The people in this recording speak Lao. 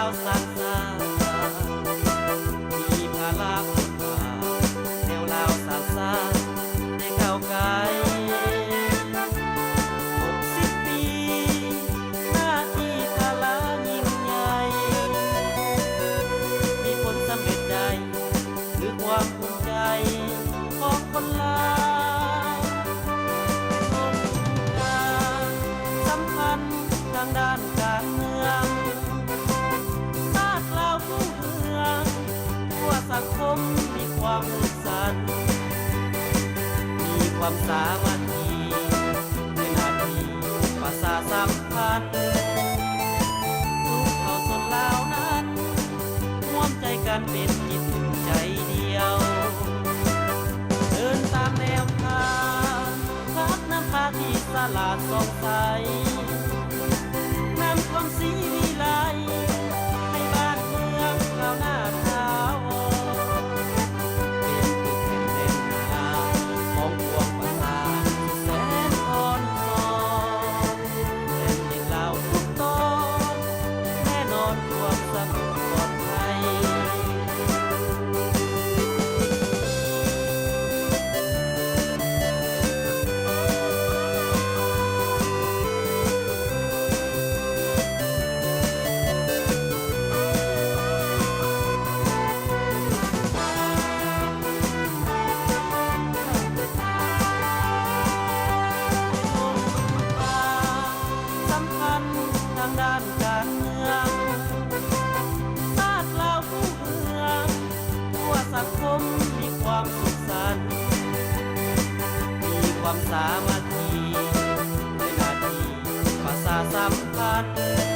າວສ້າງຊາດ ມີພາລະຄຸນຄ່າ ແນວລາວສ້າງຊາດໄດ້ກ້າວໄກ. ຫົກສິບປີ ໜ້າທີ່ພາລະຍິ່ງໃຫຍ່ ມີຜົນສຳເລັດໄດ້ ຄືຄວາມພູມໃຈຂອງຄົນລາວ. ອົງການສຳພັນທາງດ້ານການເມືອງ ຊາດລາວຮຸ່ງເຮືອງ ທົ່ວສັງຄົມມີຄວາມສຸກສັນ ມີຄວາມສາມັກຄີ ເປັນໜ້າທີ່ປະຊາສຳພັນ ທຸກເຜົ່າຊົນລາວນັ້ນ ຮ່ວມໃຈກັນເປັນຈິດໜຶ່ງໃຈດຽວ ເດີນຕາມແນວທາງ ພາກນ້ຳພາທີ່ສະຫຼາດສ່ອງໃສ ນຳຄວາມສີວິໄລ ໃຫ້ບ້ານເມືອງກ້າວໜ້າຖາວອນ ເປັນຕຶກແຂງແໜ້ນໜາຂອງປວງປະຊາແສນອ່ອນຊອນ ແຜ່ນດິນລາວທຸກຕອນ ແນ່ນອນຄວາມສະຫງົບປອດໄພ. ສຳພັນທາງດ້ານການເມືອງ ຊາດລາວຮຸ່ງເຮືອງ ທົ່ວສັງຄົມມີຄວາມສຸກສັນ ມີຄວາມສາມັກຄີ ເປັນໜ້າທີ່ປະຊາສຳພັນ